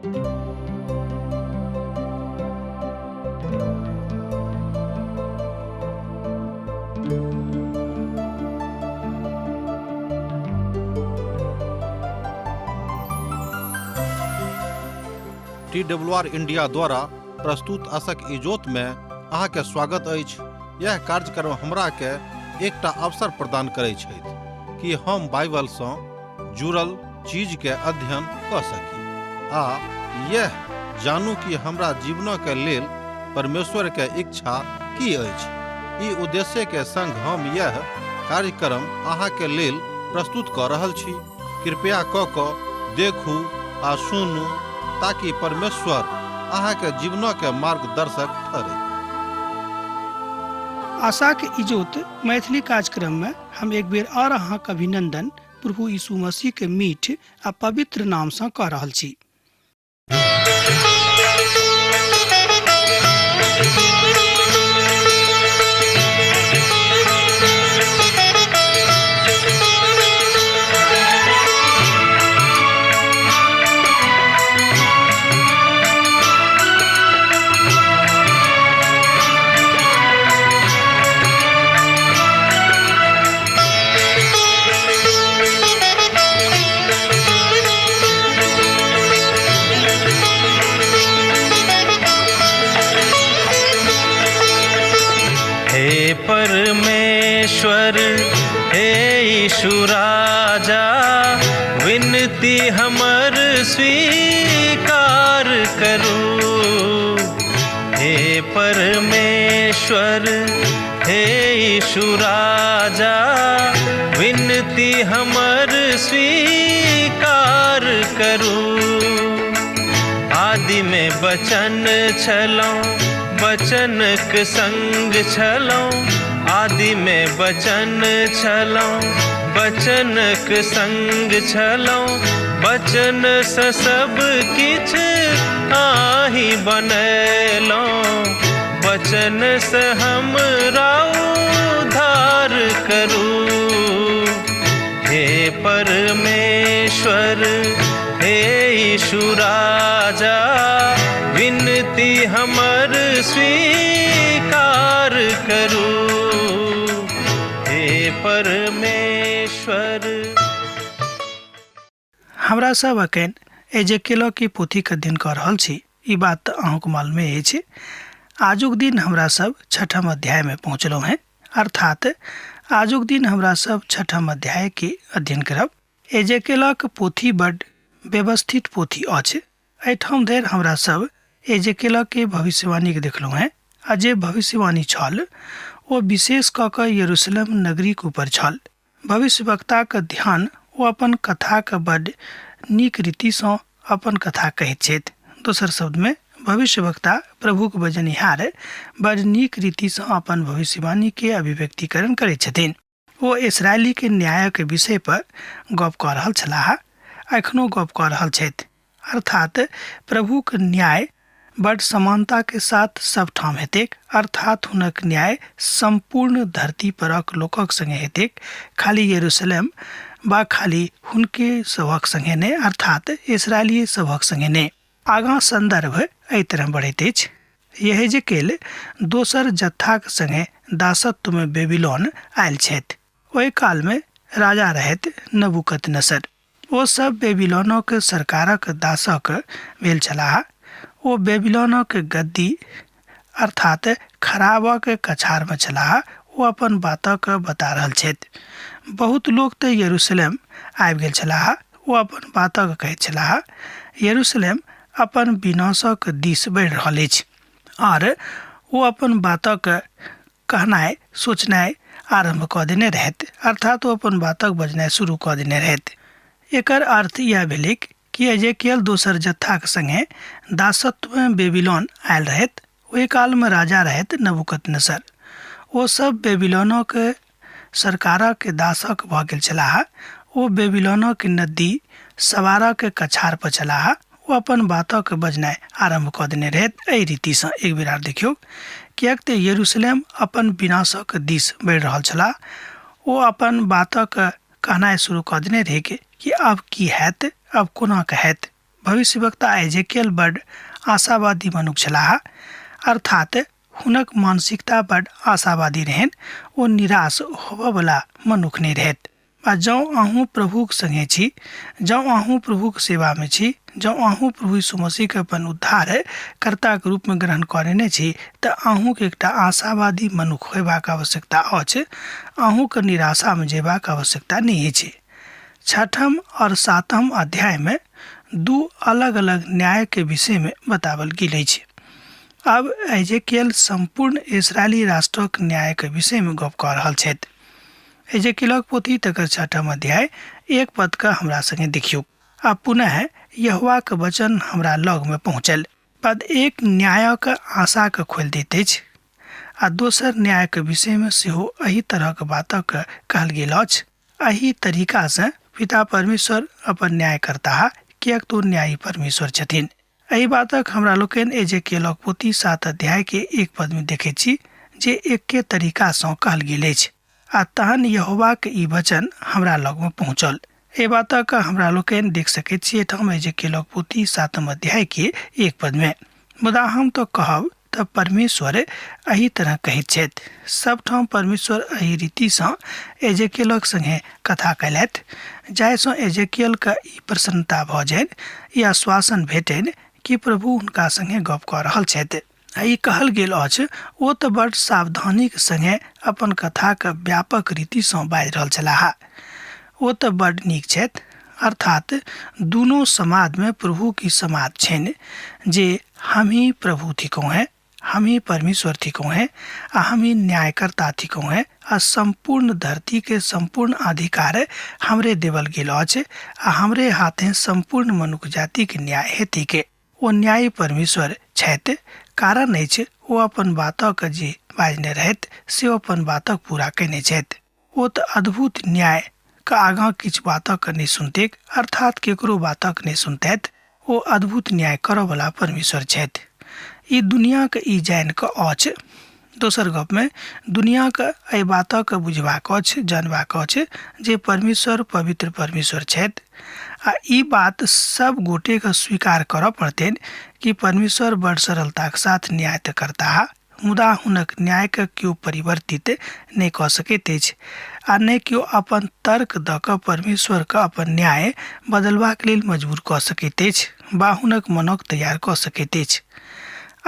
T W R India द्वारा प्रस्तुत असक इजोत में अहाँके स्वागत अछि। यह कार्यक्रम हमरा के एकटा अवसर प्रदान करै छथि कि हम बाइबल सँ जुड़ल चीज के अध्ययन कऽ सकी आ यह जानू कि हमरा जीवनक के लेल परमेश्वर के इच्छा की अछि। ई उद्देश्य के संग हम यह कार्यक्रम अहाँ के लेल प्रस्तुत कऽ रहल छी। कृपया कऽ कऽ देखू आ सुनू ताकि परमेश्वर अहाँ के जीवनक के मार्गदर्शक ठहरै। आशाक इजोत मैथिली कार्यक्रम में हम एक बेर और अहाँक अभिनंदन प्रभु यीशु मसीह के मीठ आ पवित्र नाम सँ कऽ रहल छी। हे परमेश्वर, हे यीशु राजा, विनती हमर स्वीकार करू। हे परमेश्वर, हे यीशु राजा, विनती हमर स्वीकार करू। आदि में बचन छलौं, बचनक संग छलौं। आदि में बचन छलौं, बचनक संग छलौं। बचन सँ सब किछ आही बनेलौं, बचन सँ हमरा उद्धार करू। हे परमेश्वर, हे यीशु राजा, विनती हमर स्वीकार करू। हे परमेश्वर। हमरा सब अखन एजेकेलो के पोथी के अध्ययन कऽ रहल छी। ई बात तऽ अहूँके मालूमे अछि। आजुक दिन हमरा सब छठम अध्याय में पहुँचलहुँ हैं, अर्थात आजुक दिन हमरा सब छठम अध्याय के अध्ययन करब। एजेकेलक पोथी बड व्यवस्थित पोथी अछि। एहिठाम धरि हमरा सब एजेकेलक के भविष्यवाणी के देखलहुँ हैं, आ जे भविष्यवाणी छल ओ विशेष कऽ कऽ यरूशलेम नगरीक ऊपर छल। भविष्यवक्ताक ध्यान ओ अपन कथाक बड नीक रीतिसँ अपन कथा कहैत छथि। दोसर शब्दमे भविष्यवक्ता प्रभुक बजनिहार बड नीक रीतिसँ अपन भविष्यवाणीके अभिव्यक्तिकरण करैत छथिन। ओ इसराइलीके न्यायक विषय पर गप कऽ रहल छलाह, एखनो गप कऽ रहल छथि। अर्थात प्रभुक न्याय बड समानता के साथ सब ठाम हेतैक, अर्थात हुनक न्याय सम्पूर्ण धरती परक लोकक संगे हेतैक, खाली यरूशलेम बा खाली हुनके सभक संगे नहि, अर्थात इसराइली सभक संगे नहि। आगाँ संदर्भ एहि तरह बढ़ैत अछि। यहेजकेल दोसर जत्थाक संगे दासत्व में बेबीलोन आयल छथि। ओहि काल में राजा रहथि नबूकदनेस्सर। ओ सब बेबीलोनक सरकारक दासक भेल छलाह। ओ बेबीलोनक गद्दी अर्थात खराबक कछारमे छलाह। ओ अपन बातक बता रहल छथि। बहुत लोक तऽ यरूशलेम आबि गेल छलाह। ओ अपन बातक कहैत छलाह। यरूशलेम अपन विनाशक दिस बढ़ि रहल अछि। आर ओ अपन बातक कहनाइ सोचनाइ आरम्भ कऽ देने रहथि, अर्थात ओ अपन बातक बजनाइ शुरू कऽ देने रहथि। एकर अर्थ इएह भेलैक कि एजेकियल दोसर जत्थाक संगे दासत्वमे बेबीलोन आयल रहथि। ओहि कालमे राजा रहथि नबूकदनेस्सर। ओ सभ बेबीलोनक सरकारक दासक भऽ गेल छलाह। ओ बेबीलोनक नदी सवारक कछार पर छलाह। ओ अपन बातक बजनाइ आरम्भ कऽ देने रहथि एहि रीतिसँ। एक बेर आर देखियौ, किएक तऽ यरूशलेम अपन विनाशक दिस बढ़ि रहल छलाह। ओ अपन बातक कहनाइ शुरू कऽ देने रहैक कि आब की हैत, आब कोना कऽ हैत। भविष्यवक्ता एजेकियल बड आशावादी मनुख छलाह, अर्थात हुनक मानसिकता बड आशावादी रहनि। ओ निराश होबयवला मनुख नहि रहथि। आ जँ अहूँ प्रभुक संगे छी, जँ अहूँ प्रभुक सेवामे छी, जँ अहूँ प्रभु यीशु मसीहके अपन उद्धार कर्ताके रूपमे ग्रहण कऽ लेने छी, तऽ अहूँके एकटा आशावादी मनुख होयबाक आवश्यकता अछि। अहूँके निराशामे जेबाक आवश्यकता नहि अछि। छठम आओर सातम अध्यायमे दू अलग अलग न्यायके विषयमे बताओल गेल अछि। आब एजेकियल सम्पूर्ण इसराइली राष्ट्रक न्यायके विषयमे गप कऽ रहल छथि। एजेकिलक पोथी तकर छठम अध्याय एक पदके हमरा संगे देखियौ। आ पुनः यहोवाक वचन हमरा लगमे पहुँचल। पद एक न्यायक आशाके खोलि दैत अछि आ दोसर न्यायक विषयमे सेहो एहि तरहक बातक कहल गेल अछि। एहि तरीकासँ पिता परमेश्वर अपन न्याय करताह, किएक तऽ ओ न्यायी परमेश्वर छथिन। एहि बातक हमरा लोकनि एजेकियलक पोथी 7 अध्याय के 1 पद में देखैत छी जे एके तरीका सँ कहल गेल अछि। आ तहन यहोवाक ई वचन हमरा लग में पहुँचल। एहि बातक हमरा लोकनि देख सकैत छी एहिठाम एजेकियलक पोथी 7 अध्याय के 1 पद में। मुदा हम तो कहब तऽ परमेश्वर एहि तरह कहैत छथि। सबठाम परमेश्वर एहि रीतिसँ एजेकियलक संगे कथा कयलथि, जाहिसँ एजेकियलके ई प्रसन्नता भऽ जानि, ई आश्वासन भेटनि कि प्रभु हुनका संगे गप कऽ रहल छथि। आ ई कहल गेल अछि, ओ तऽ बड़ सावधानीक संगे अपन कथाके व्यापक रीतिसँ बाजि रहल छलाह। ओ तऽ बड़ नीक छथि, अर्थात दुनू समाजमे प्रभुक ई समाज छनि जे हमही प्रभु थिकहुँ हेँ, हमही परमेश्वर थिकहुँ हेँ आ हमही न्यायकर्ता थिकहुँ हेँ आ सम्पूर्ण धरतीके सम्पूर्ण अधिकार हमरे देवल गेल अछि आ हमरे हाथे सम्पूर्ण मनुख जातिके न्याय हेतैक। ओ न्यायी परमेश्वर छथि, कारण अछि ओ अपन बातक जे बाजने रहथि से ओ अपन बातक पूरा कयने छथि। ओ तऽ अद्भुत न्याय के आगाँ किछु बातक नहि सुनतेक, अर्थात केकरो बातक नहि सुनतैथ। ओ अद्भुत न्याय करऽवला परमेश्वर छथि। ई दुनियाके ई जानि कऽ अछि। दोसर गपमे दुनियाके एहि बातक बुझबाक अछि, जानबाक अछि जे परमेश्वर पवित्र परमेश्वर छथि आ ई बात सब गोटेके स्वीकार करऽ पड़तनि कि परमेश्वर बड़ सरलताके साथ न्याय तऽ करताह, मुदा हुनक न्यायके केओ परिवर्तित नहि कऽ सकैत अछि आ नहि केओ अपन तर्क दऽ कऽ परमेश्वरके अपन न्याय बदलबाक लेल मजबूर कऽ सकैत अछि वा हुनक मनक तैयार कऽ सकैत अछि।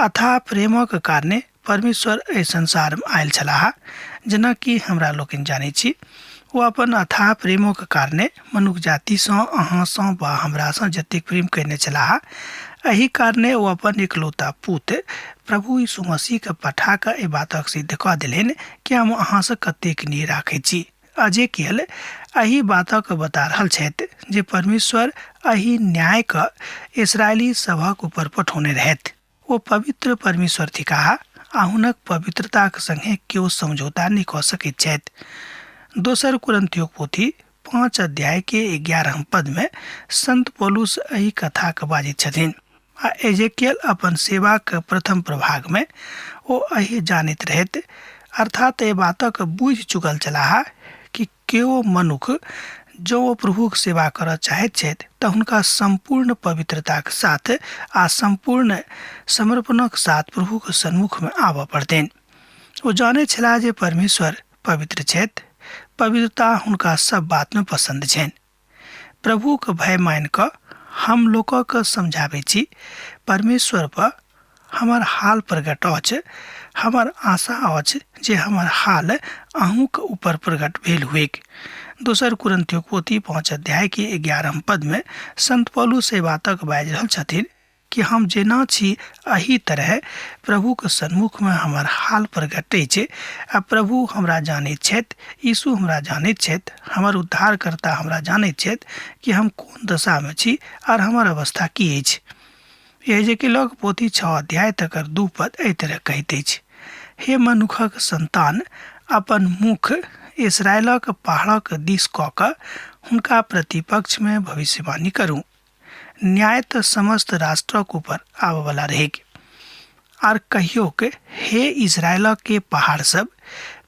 अथाह प्रेमक कारणे परमेश्वर एहि संसारमे आयल छलाह, जेना कि हमरा लोकनि जानैत छी। ओ अपन अथाह प्रेमक कारणे मनुख जातिसँ, अहाँसँ वा हमरासँ जतेक प्रेम कयने छलाह, एहि कारणे ओ अपन एकलौता पुत प्रभु यीशु मसीहके पठा कऽ एहि बातक सिद्ध कऽ देलनि कि हम अहाँसँ कतेक नेह राखैत छी। अजेकियल एहि बातक बता रहल छथि जे परमेश्वर एहि न्यायके इसराइली सभक ऊपर पठौने रहथि। ओ पवित्र परमेश्वर थिकाह आ हुनक पवित्रताक संगे केओ समझौता नहि कऽ सकैत छथि। दोसर कुरन्थियोक पोथी 5 अध्याय के 11 पद में संत पौलुस एहि कथा के बाजैत छथिन आ एजेकियल अपन सेवाक प्रथम प्रभाग में ओ एहि जानैत रहैत, अर्थात एहि बातक बुझि चुकल छलाह कि केओ मनुख जँ ओ प्रभुक सेवा करऽ चाहैत छथि तऽ हुनका सम्पूर्ण पवित्रताक साथ आ सम्पूर्ण समर्पणक साथ प्रभुक सन्मुखमे आबऽ पड़तनि। ओ जानैत छलाह जे परमेश्वर पवित्र छथि, पवित्रता हुनका सब बातमे पसन्द छनि। प्रभुक भय मानि कऽ हम लोकक समझाबै छी, परमेश्वर पर हमर हाल प्रकट अछि, हमर आशा अछि जे हमर हाल अहूँक ऊपर प्रकट भेल हुएक। दोसर कुरिन्थियोक पोथी 5 अध्याय के 11 पद में संत पौलुस एहि बातक बाजि रहल छथिन कि हम जेना छी एहि तरह प्रभुक सन्मुखमे हमर हाल प्रकट अछि आ प्रभु हमरा जानैत छथि, यीशु हमरा जानैत छथि, हमर उद्धारकर्ता हमरा जानैत छथि कि हम कोन दशामे छी आर हमर अवस्था की अछि। यहेजकेलक पोथी 6 अध्याय तकर 2 पद एहि तरह कहैत अछि, हे मनुखक संतान, अपन मुख इसराइलक पहाड़क दिस कऽ कऽ हुनका प्रतिपक्षमे भविष्यवाणी करू। न्याय तऽ समस्त राष्ट्रक ऊपर आबयवला रहैक। आर कहियोक, हे इसराइलक के पहाड़ सब,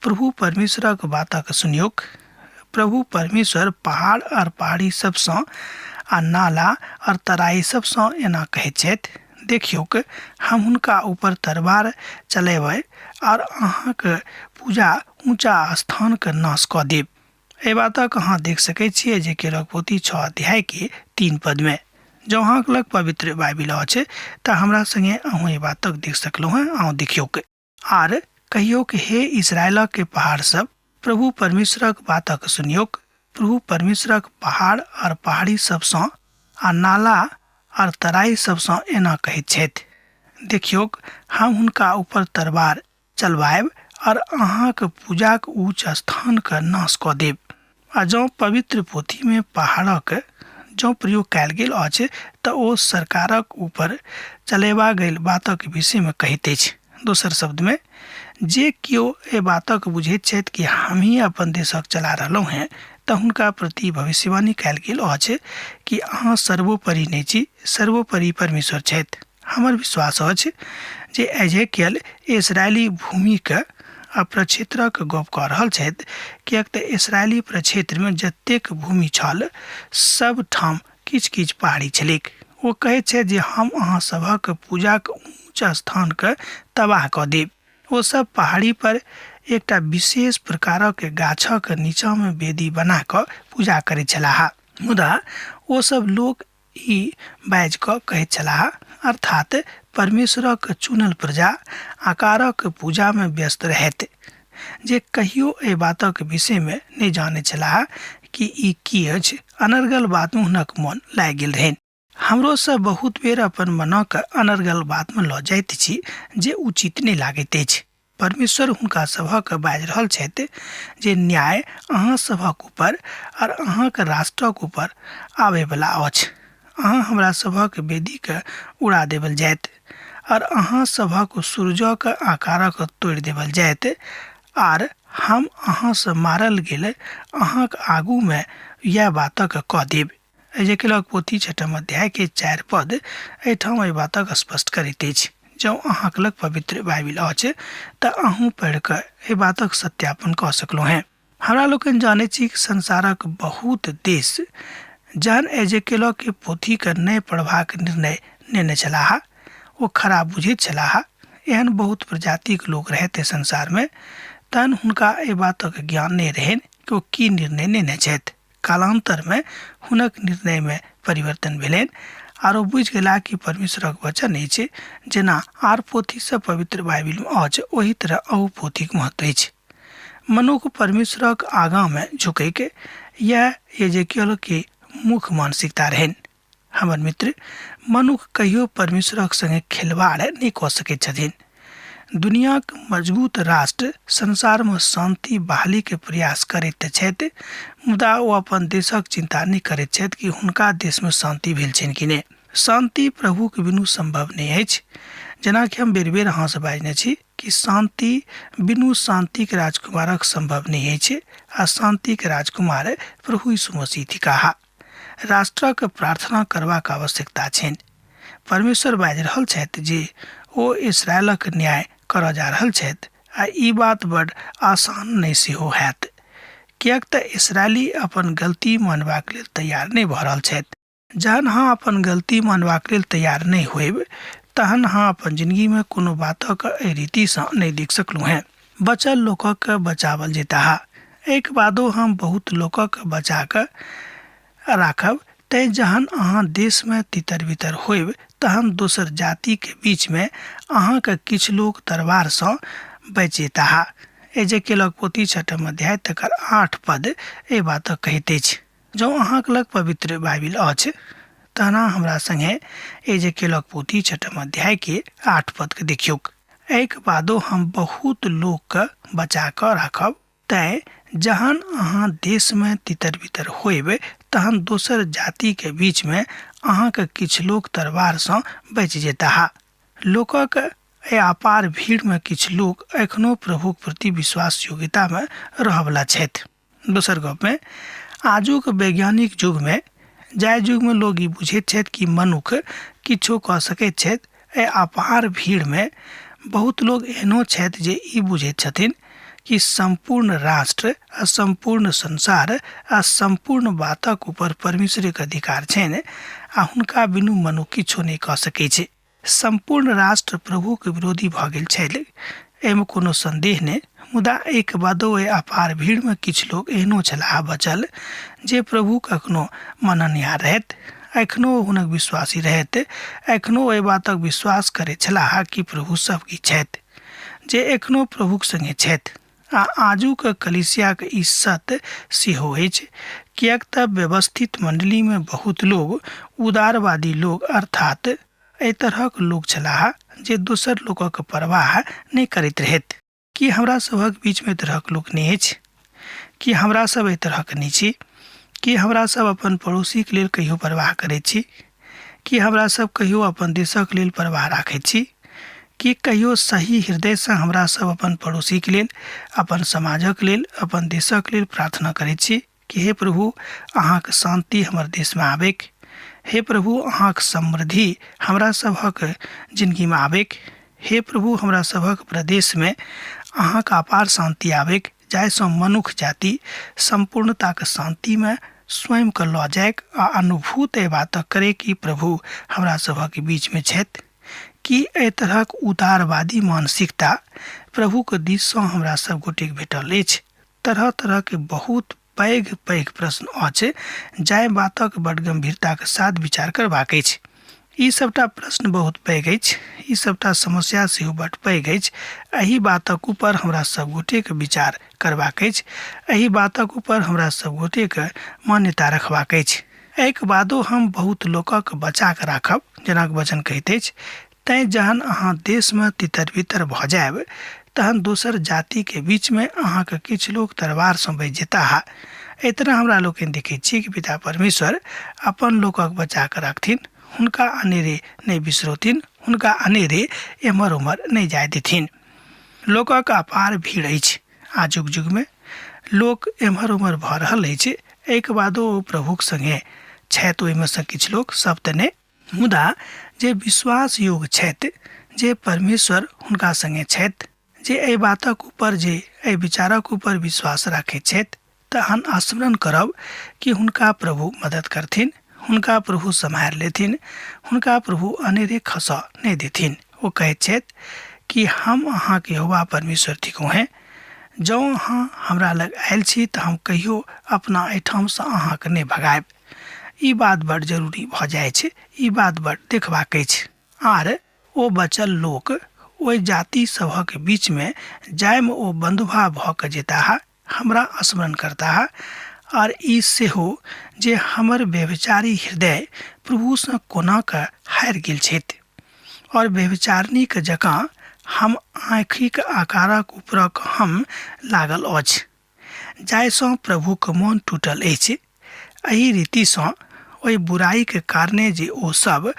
प्रभु परमेश्वरक बातक सुनियोक। प्रभु परमेश्वर पहाड़ और पहाड़ी सबसँ आ नाला आओर तराई सभसँ एना कहैत छथि, देखियौक, हम हुनका ऊपर तरवार चलेबै आओर अहाँक पूजा ऊँचा स्थानके नाश कऽ देब। एहि बातक अहाँ देख सकैत छियै जे केलक पोथी 6 अध्याय के 3 पदमे। जँ अहाँक लग पवित्र बाइबिल अछि तऽ हमरा संगे अहूँ एहि बातक देख सकलहुँ हेँ। अहूँ देखियौक। आर कहियौक, हे इसराइलक के पहाड़ सब, प्रभु परमेश्वरक बातक सुनियौक। प्रभु परमेश्वरक पहाड़ और पहाड़ी सबसँ आ नाला और तराई सबसँ एना कहैत छथि, देखियौक, हम हुनका ऊपर तरवार चलवायब और अहाँक पूजाक ऊँच स्थानके नाश कऽ देब। आ जँ पवित्र पोथीमे पहाड़क जँ प्रयोग कयल गेल अछि तऽ ओ सरकारक ऊपर चलेबा गेल बातक विषयमे कहैत अछि। दोसर शब्दमे, जे केओ एहि बातक बुझैत छथि कि हमही अपन देशक चला रहलहुँ हेँ, तऽ हुनका प्रति भविष्यवाणी कयल गेल अछि कि अहाँ सर्वोपरि नहि छी, सर्वोपरि परमेश्वर छथि। हमर विश्वास अछि जे एजेकियल इसराइली भूमिके आ प्रक्षेत्रक गप कऽ रहल छथि, किएक तऽ इसराइली प्रक्षेत्रमे जतेक भूमि छल सब ठाम किछु किछु पहाड़ी छलैक। ओ कहैत छथि जे हम अहाँ सभक पूजाक ऊँच स्थानके तबाह कऽ देब। ओ सब पहाड़ी पर एकटा विशेष प्रकारक गाछक नीचाँमे वेदी बना कऽ पूजा करैत छलाह, मुदा ओ सब लोक ई बाजि कऽ कहैत छलाह, अर्थात परमेश्वरक चुनल प्रजा आकारक पूजामे व्यस्त रहैत, जे कहियो एहि बातक विषयमे नहि जानैत छलाह कि ई की अछि। अनर्गल बातमे हुनक मन लागि गेल रहनि। हमरो सब बहुत बेर अपन मनक अनर्गल बातमे लऽ जाइत छी जे उचित नहि लागैत अछि। परमेश्वर हुनका सभक बाजि रहल छथि जे न्याय अहाँ सभक ऊपर और अहाँक राष्ट्रक ऊपर आबयवला अछि। अहाँ हमरा सभक वेदीके उड़ा देबल जायत और अहाँ सभक सूरजक आकारक तोड़ि देबल जायत, आर हम अहाँसँ मारल गेल अहाँक आगूमे यैह बातक कऽ देब। एजेकेलक पोथी छठम अध्याय के 4 पद एहिठाम एहि बातक स्पष्ट करैत अछि। जँ अहाँक लग पवित्र बाइबिल अछि तऽ अहूँ पढ़ि कऽ एहि बातक सत्यापन कऽ सकलहुँ हेँ। हमरा लोकनि जानैत छी कि संसारक बहुत देश जहन एजेकेलक के पोथीके नहि पढ़बाक निर्णय नेने छलाह, ओ खराब बुझैत छलाह। एहन बहुत प्रजातिक लोक रहैत एहि संसारमे, तहन हुनका एहि बातक ज्ञान नहि रहनि कि ओ की निर्णय नेने छथि। कालांतर में हुनक निर्णय में परिवर्तन भेलनि आर ओ बुझि गेलाह कि परमेश्वरक वचन अछि, जेना आर पोथी सब पवित्र बाइबिल में अछि ओही तरह अहू पोथीक महत्व अछि। मनुख परमेश्वरक आगाँ में झुकैक यैह एजेकियल के मुख्य मानसिकता रहनि। हमर मित्र, मनुख कहियो परमेश्वरक संगे खिलवाड़ नहि कऽ सकैत छथिन। दुनियाक मजबूत राष्ट्र संसारमे शान्ति बहालीके प्रयास करैत छथि, मुदा ओ अपन देशक चिन्ता नहि करैत छथि कि हुनका देशमे शान्ति भेल छनि कि नहि। शान्ति प्रभुके बिनु सम्भव नहि अछि। जेनाकि हम बेर बेर अहाँसँ बाजने छी कि शान्ति बिनु शान्तिक राजकुमारक सम्भव नहि अछि, आ शान्तिक राजकुमार प्रभु यीशु मसीह थिकाह। राष्ट्रक प्रार्थना करबाक आवश्यकता छनि। परमेश्वर बाजि रहल छथि जे ओ इसराइलक न्याय करऽ जा रहल छथि, आ ई बात बड आसान नहि सेहो हैत, किएक तऽ इसराइली अपन गलती मानबाक लेल तैयार नहि भऽ रहल छथि। जहन अहाँ अपन गलती मानबाक लेल तैयार नहि होयब तहन अहाँ अपन जिंदगीमे कोनो बातक एहि रीतिसँ नहि देख सकलहुँ हेँ। बचल लोकक बचावल जेताह। एहिके बादो हम बहुत लोकक बचा कऽ राखब। तैँ जहन अहाँ देशमे तितर बितर होयब तहन दोसर जातिके बीचमे अहाँके किछु लोक तरवारसँ बचि जेताह। एजेकेलक पोथी छठम अध्याय तकर 8 पद एहि बातक कहैत अछि। जँ अहाँक लग पवित्र बाइबिल अछि तहन अहाँ हमरा संगे एजेकेलक पोथी छठम अध्यायके 8 पदके देखियौक। एहिके बादो हम बहुत लोकके बचा कऽ राखब। तैँ जहन अहाँ देशमे तितर बितर होयब तहन दोसर जातिके बीचमे अहाँके किछु लोक तरवारसँ बचि जेताह। लोकक एहि अपार भीड़मे किछु लोक एखनो प्रभुक प्रति विश्वास योग्यतामे रहऽवला छथि। दोसर गपमे, आजुक वैज्ञानिक युगमे, जाहि युगमे लोक ई बुझैत छथि कि मनुख किछो कऽ सकैत छथि, एहि अपार भीड़मे बहुत लोक एहनो छथि जे ई बुझैत छथिन कि सम्पूर्ण राष्ट्र आ सम्पूर्ण संसार आ सम्पूर्ण बातक ऊपर परमेश्वरके अधिकार छनि आ हुनका बिनु मनुख किछो नहि कऽ सकै छै। सम्पूर्ण राष्ट्र प्रभुके विरोधी भऽ गेल छलै, एहिमे कोनो सन्देह नहि। मुदा एहिके बादो एहि अपार भीड़मे किछु लोक एहनो छलाह बचल जे प्रभु कखनो मननिहार रहथि, एखनो हुनक विश्वासी रहथि, एखनो एहि बातक विश्वास करैत छलाह कि प्रभु सब किछु छथि, जे एखनो प्रभुक सङ्गे छथि। आ आजुक कलीसियाक ई सत्य सेहो अछि, किएक तऽ व्यवस्थित मण्डलीमे बहुत लोग उदारवादी लोग अर्थात एहि तरहक लोक छलाह जे दोसर लोकक परवाह नहि करैत रहथि। की हमरा सभक बीचमे एहि तरहक लोक नहि अछि? की हमरा सब एहि तरहक नहि छी? की हमरा सब अपन पड़ोसीके लेल कहियो परवाह करैत छी? की हमरा सब कहियो अपन देशक लेल परवाह राखैत छी? की कहियो सही हृदयसँ हमरा सब अपन पड़ोसीके लेल, अपन समाजक लेल, अपन देशक लेल प्रार्थना करैत छी कि हे प्रभु अहाँके शान्ति हमर देशमे आबैक, हे प्रभु अहाँके समृद्धि हमरा सभक जिनगीमे आबैक, हे प्रभु हमरा सभक प्रदेशमे अहाँके अपार शान्ति आबैक, जाहिसँ मनुख जाति सम्पूर्णताके शान्तिमे स्वयंके लऽ जाइक आ अनुभूत एहि बातक करै कि प्रभु हमरा सभक बीचमे छथि। की एहि तरहक उदारवादी मानसिकता प्रभुके दिससँ हमरा सब गोटेके भेटल अछि? तरह तरहके बहुत पैघ पैघ प्रश्न अछि जाहि बातक बड गम्भीरताके साथ विचार करबाक अछि। ई सबटा प्रश्न बहुत पैघ अछि, ई सबटा समस्या सेहो बड पैघ अछि। एहि बातक ऊपर हमरा सब गोटेके विचार करबाक अछि, एहि बातक ऊपर हमरा सब गोटेके मान्यता रखबाक अछि। एहिके बादो हम बहुत लोकक बचा कऽ राखब, जेना वचन कहैत अछि, तैँ जहन अहाँ देशमे तितर बितर भऽ जायब तहन दोसर जातिके बीचमे अहाँके किछु लोक तलवारसँ बचि जेताह। एहि तरह हमरा लोकनि देखैत छी कि पिता परमेश्वर अपन लोकक बचा कऽ राखथिन, हुनका अनेरे नहि बिसरौथिन, हुनका अनेरे एम्हर ओम्हर नहि जाय देथिन। लोकक अपार भीड़ अछि आजुक युगमे, लोक एम्हर ओम्हर भऽ रहल अछि, एहिके बादो ओ प्रभुक सङ्गे छथि। ओहिमे सँ किछु लोक, सब तऽ नहि, मुदा जे विश्वास योग्य छथि, जे परमेश्वर हुनका सङ्गे छथि, जे एहि बातक ऊपर, जे एहि विचारक ऊपर विश्वास राखैत छथि, तहन स्मरण करब कि हुनका प्रभु मदद करथिन, हुनका प्रभु सम्हारि लेथिन, हुनका प्रभु अनेरे खसऽ नहि देथिन। ओ कहैत छथि कि हम अहाँके यहोवा परमेश्वर थिकहुँ हेँ, जँ अहाँ हमरा लग आयल छी तऽ हम कहियो अपना एहिठामसँ अहाँके नहि भगायब। ई बात बड़ जरूरी भऽ जाइ छै, ई बात बड़ देखबाक अछि। आर ओ बचल लोक ओहि जाति सभक बीचमे जाहिमे ओ बन्धुआ भऽ कऽ जेताह, हमरा स्मरण करताह, आर ई सेहो जे हमर व्यभिचारी हृदय प्रभुसँ कोना कऽ हारि गेल छथि, आओर व्यभिचारिणीक जकाँ हम आँखिक आकारक ऊपरक हम लागल अछि, जाहिसँ प्रभुक मोन टूटल अछि। एहि रीतिसँ ओहि बुराइक कारणे जे ओ सब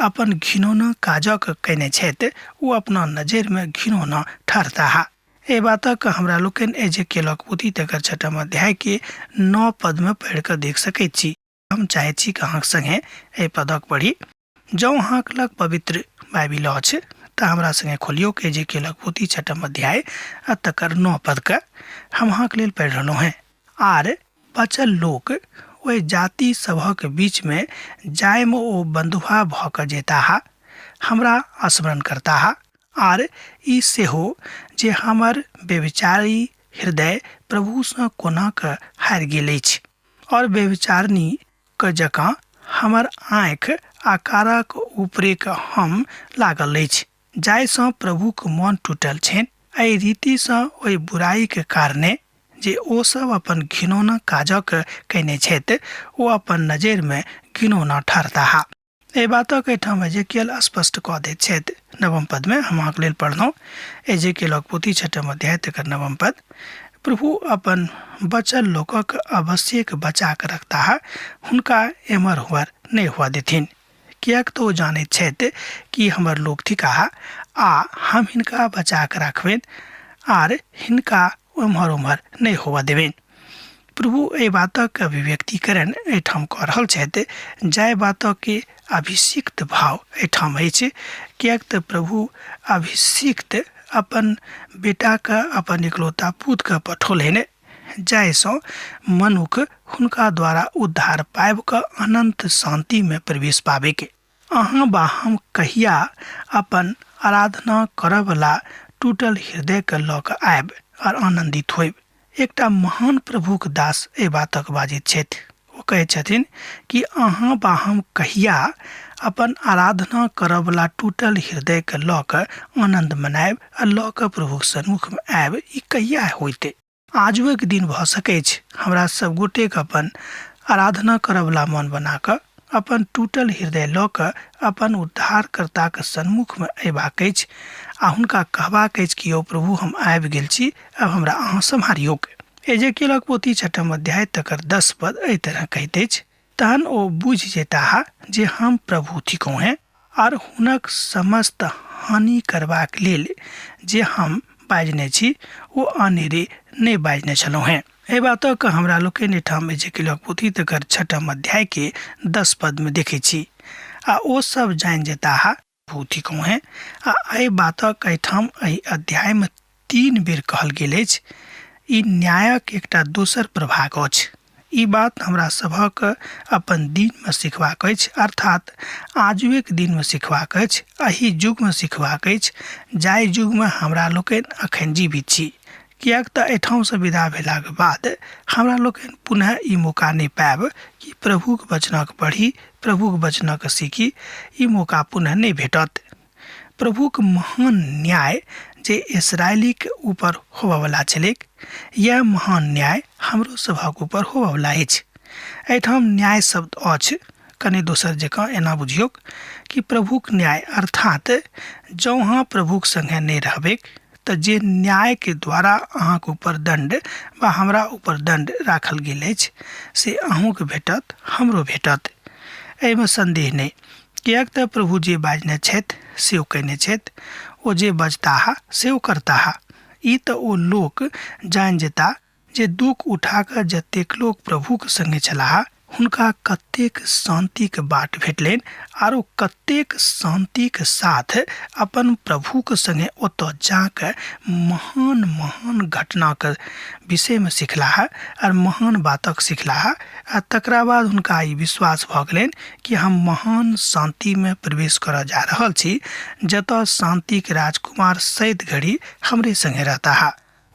अपन घिनौना काजक कयने छथि, ओ अपना नजरिमे घिनौना ठहरताह। एहि बातक हमरा लोकनि एजेकियलक पोथी तकर छठम अध्यायके 9 पदमे पढ़ि कऽ देख सकैत छी। हम चाहैत छी कि अहाँक सङ्गे एहि पदक पढ़ी। जँ अहाँक लग पवित्र बाइबिल अछि तऽ हमरा सङ्गे खोलियौ एजेकियलक पोथी छठम अध्याय आ तकर 9 पदके हम अहाँके लेल पढ़ि रहलहुँ हेँ। आर बचल लोक ओहि जाति सभक बीचमे जाहिमे ओ बन्धुआ भऽ कऽ जेताह, हमरा स्मरण करताह, आर ई सेहो जे हमर व्यभिचारी हृदय प्रभुसँ कोना कऽ हारि गेल अछि, आओर व्यभिचारिणी क जकाँ हमर आँखि आकारक ऊपरेक हम लागल अछि, जाहिसँ प्रभुक मन टूटल छनि। एहि रीतिसँ ओहि बुराइक कारणे जे ओ सब अपन घिनौना काजक कयने छथि, ओ अपन नजरिमे घिनौना ठहरताह। एहि बातक एहिठाम एजेकियल स्पष्ट कऽ दैत छथि। नवम पदमे हम अहाँके लेल पढ़लहुँ एजेकियलक पोथी छठम अध्याय तकर नवम पद, प्रभु अपन बचल लोकक अवश्यक बचा कऽ रखताह, हुनका एम्हर ओम्हर नहि हुअ देथिन, किएक तऽ ओ जानैत छथि कि हमर लोक थिकाह आ हम हिनका बचा कऽ राखबनि आर हिनका एम्हर ओम्हर नहि होबऽ देबनि। प्रभु एहि बातक अभिव्यक्तिकरण एहिठाम कऽ रहल छथि, जाहि बातक अभिषिक्त भाव एहिठाम अछि, किएक तऽ प्रभु अभिषिक्त अपन बेटाके, अपन इकलौता पुतके पठौलनि, जाहिसँ मनुख हुनका द्वारा उद्धार पाबि कऽ अनन्त शान्तिमे प्रवेश पाबैके। अहाँ बा हम कहिया अपन आराधना करऽवला टूटल हृदयके लऽ कऽ आयब आओर आनन्दित होयब? एकटा महान प्रभुक दास एहि बातक बाजैत छथि। ओ कहै छथिन कि अहाँ बा हम कहिया अपन आराधना करऽवला टूटल हृदयके लऽ कऽ आनन्द मनायब आ लऽ कऽ प्रभुक सन्मुखमे आयब? ई कहिया होइतै? आजुएके दिन भऽ सकैछ। हमरा सब गोटेके अपन आराधना करऽवला मन बना कऽ अपन टूटल हृदय लऽ कऽ अपन उद्धारकर्ताके सन्मुखमे अयबाक अछि आ हुनका कहबाक अछि कि यौ प्रभु, हम आबि गेल छी, आब हमरा अहाँ सम्हारियौक। एजेकियलक पोथी छठम अध्याय तकर 10 पद एहि तरह कहैत अछि, तहन ओ बुझि जेताह जे हम प्रभु थिकहुँ हेँ, आर हुनक समस्त हानि करबाक लेल जे हम बाजने छी ओ अनेरे नहि बाजने छलहुँ हेँ। एहि बातक हमरा लोकनि एहिठाम एजेकियलक पोथी तकर छठम अध्याय के 10 पद में देखै छी। आ ओ सब जानि जेताह प्रभु थिकहुँ हेँ। आ एहि बातक एहिठाम एहि अध्याय में 3 बेर कहल गेल अछि। ई न्यायक एकटा दोसर प्रभाग अछि। ई बात हमरा सभक अपन दिनमे सिखबाक अछि, अर्थात आजुएक दिनमे सिखबाक अछि, एहि युगमे सिखबाक अछि, जाहि युगमे हमरा लोकनि अखन जीवित छी। किएक तऽ एहिठामसँ विदा भेलाक बाद हमरा लोकनि पुनः ई मौका नहि पायब कि प्रभुक वचनक पढ़ी, प्रभुक वचनक सीखी। ई मौका पुनः नहि भेटत। प्रभुक महान न्याय जे इसराइलीक ऊपर होबयवला छलैक, यैह महान न्याय हमरो सभक ऊपर होबयवला अछि। एहिठाम न्याय शब्द अछि कने दोसर जकाँ। एना बुझियौक कि प्रभुक न्याय, अर्थात जँ अहाँ प्रभुक संगे नहि रहबैक तऽ जे न्यायके द्वारा अहाँके ऊपर दण्ड वा हमरा ऊपर दण्ड राखल गेल अछि से अहूँके भेटत, हमरो भेटत, एहिमे सन्देह नहि। किएक तऽ प्रभु जे बाजने छथि से ओ कयने छथि, ओ जे बजताह से ओ करताह। ई तऽ ओ लोक जानि जेता जे दुःख उठा कऽ जतेक लोक प्रभुक संगे छलाह हुनका कतेक शान्तिक बाट भेटलनि आर ओ कतेक शान्तिक साथ अपन प्रभुक संगे ओतऽ जाकऽ महान महान घटनाक विषयमे सिखलाह आर महान बातक सिखलाह। आ तकरा बाद हुनका ई विश्वास भऽ गेलनि कि हम महान शान्तिमे प्रवेश करऽ जा रहल छी, जतऽ शान्तिक राजकुमार सैत घड़ी हमरे संगे रहताह।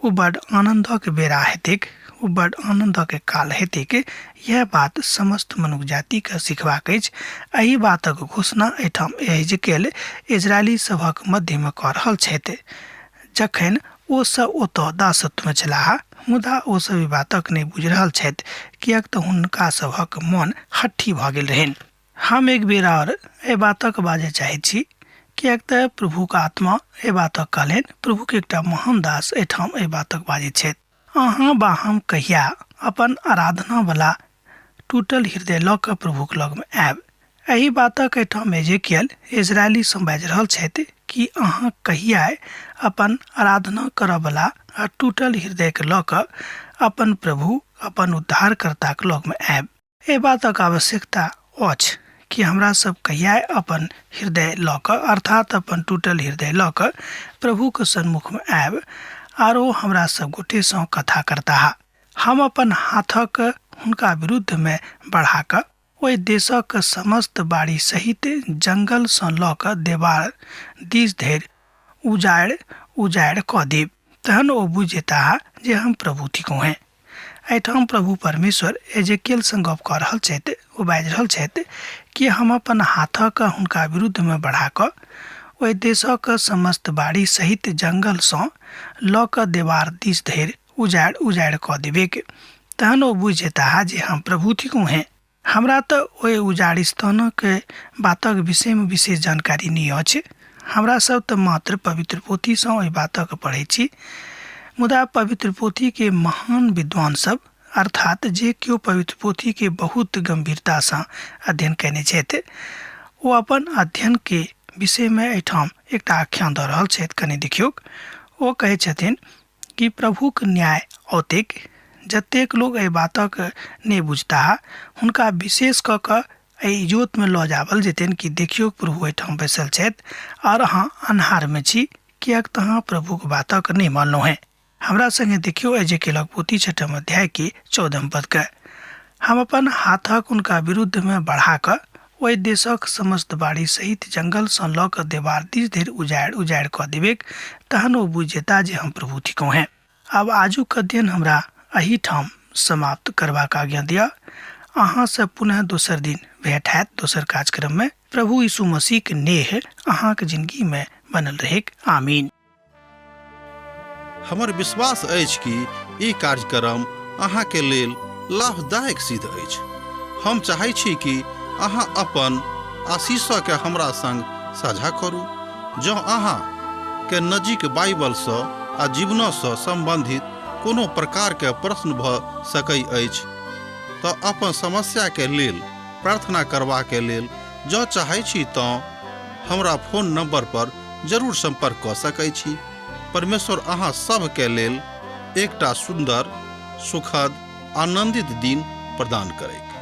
ओ बड आनन्दक बेरा हेतैक, ओ बड आनन्दक काल हेतैक। इएह बात समस्त मनुख जातिके सिखबाक अछि। एहि बातक घोषणा एहिठाम यहेजकेल इजरायली सभक मध्यमे कऽ रहल छथि, जखन ओ सब ओतऽ दासत्वमे छलाह। मुदा ओ सब ई बातक नहि बुझि रहल छथि, किएक तऽ हुनका सभक मन हट्ठी भऽ गेल रहनि। हम एक बेर आओर एहि बातक बाजय चाहैत छी, किएक तऽ प्रभुक आत्मा एहि बातक कहलनि। प्रभुक एकटा महान दास एहिठाम एहि बातक बाजैत छथि। अहाँ बा हम कहिया अपन आराधना वला टूटल हृदय लऽ कऽ प्रभुक लगमे आयब? एहि बातक एहिठाम एजेकियल इजरायली सँ बाजि रहल छथि कि अहाँ कहिया अपन आराधना करऽ वला आ टूटल हृदयके लऽ कऽ अपन प्रभु, अपन उद्धारकर्ताक लगमे आयब? एहि बातक आवश्यकता अछि कि हमरा सब कहिया अपन हृदय लऽ कऽ, अर्थात अपन टूटल हृदय लऽ कऽ प्रभुक सन्मुखमे आयब आर ओ हमरा सब गोटेसँ कथा करताह। हम अपन हाथक हुनका विरुद्धमे बढ़ा कऽ ओहि देशक समस्त बाड़ी सहित जंगलसँ लऽ कऽ देबार दिस धरि उजाड़ि उजाड़ि कऽ देब। तहन ओ बुझि जेताह जे हम प्रभु थिकहुँ हेँ। एहिठाम प्रभु परमेश्वर एजेकियल सँ गप कऽ रहल छथि। ओ बाजि रहल छथि कि हम अपन हाथक हुनका विरुद्धमे बढ़ा कऽ ओहि देशक समस्त बाड़ी सहित जंगलसँ लऽ कऽ देवार दिस धरि उजाड़ि उजाड़ि कऽ देबेक। तहन ओ बुझि जेताह जे हम प्रभु थिकहुँ हेँ। हमरा तऽ ओहि उजाड़िस्तानक बातक विषयमे विशेष जानकारी नहि अछि। हमरा सब तऽ मात्र पवित्र पोथीसँ ओहि बातक पढ़ै छी। मुदा पवित्र पोथीके महान विद्वान सब, अर्थात जे केओ पवित्र पोथीके बहुत गम्भीरतासँ अध्ययन कयने छथि, ओ अपन अध्ययनके विषयमे एहिठाम एकटा आख्यान दऽ रहल छथि। कनि देखियौक। ओ कहै छथिन कि प्रभुक न्याय औतेक, जतेक लोक एहि बातक नहि बुझताह हुनका विशेष कऽ कऽ एहि इजोतमे लऽ जावल जेतनि कि देखियौ प्रभु एहिठाम बैसल छथि आओर अहाँ अन्हारमे छी। किएक तऽ अहाँ प्रभुक बातक नहि मानलहुँ हेँ। हमरा संगे देखियौ एजेकेलक पोथी छठम अध्याय के 14 पदके। हम अपन हाथक हुनका विरुद्धमे बढ़ा कऽ ओहि देशक समस्त बाड़ी सहित जंगलसँ लऽ कऽ देवार दिस धरि उजाड़ि उजाड़ि कऽ देबैक, तहन ओ बुझि जेता जे हम प्रभु थिकहुँ हेँ। आब आजुक अध्ययन हमरा एहिठाम समाप्त करबाक आज्ञा दिअ। अहाँसँ पुनः दोसर दिन भेंट हैत दोसर कार्यक्रममे। प्रभु यीशु मसीहक नेह अहाँक जिंदगीमे बनल रहैक। आमीन। हमर विश्वास अछि कि ई कार्यक्रम अहाँके लेल लाभदायक सिद्ध अछि। हम चाहै छी कि अहाँ अपन आशीषके हमरा संग साझा करू। जँ अहाँ के नजीक बाइबलसँ आ जीवनसँ सम्बन्धित कोनो प्रकारके प्रश्न भऽ सकै अछि तऽ अपन समस्याके लेल प्रार्थना करबाके लेल जँ चाहै छी तँ हमरा फोन नंबर पर जरूर संपर्क कऽ सकै छी। परमेश्वर अहाँ सभके लेल एकटा सुन्दर, सुखद, आनंदित दिन प्रदान करैक।